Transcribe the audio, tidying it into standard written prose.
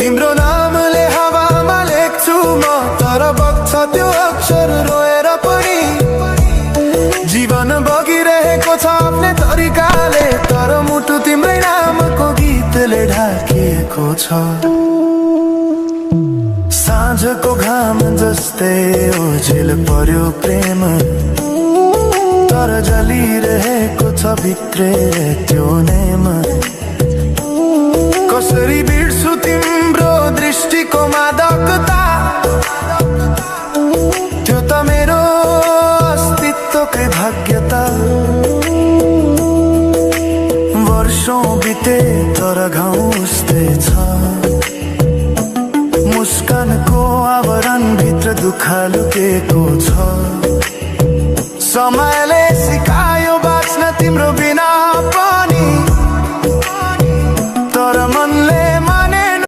तिम्रो नामले हावामा लेख्छु म, तर बग्छ त्यो अक्षर रोएर पनि। जीवन बगिरहेको छ आफ्नै तरिकाले, तर मुटु तिम्रै नामको गीतले ढाकिएको छ। साँझको घाम जस्तै ओझेल पर्यो प्रेम, तर जलिरहेको छ भित्रै त्यो नेम। कसरी बिर्छु तिम्रो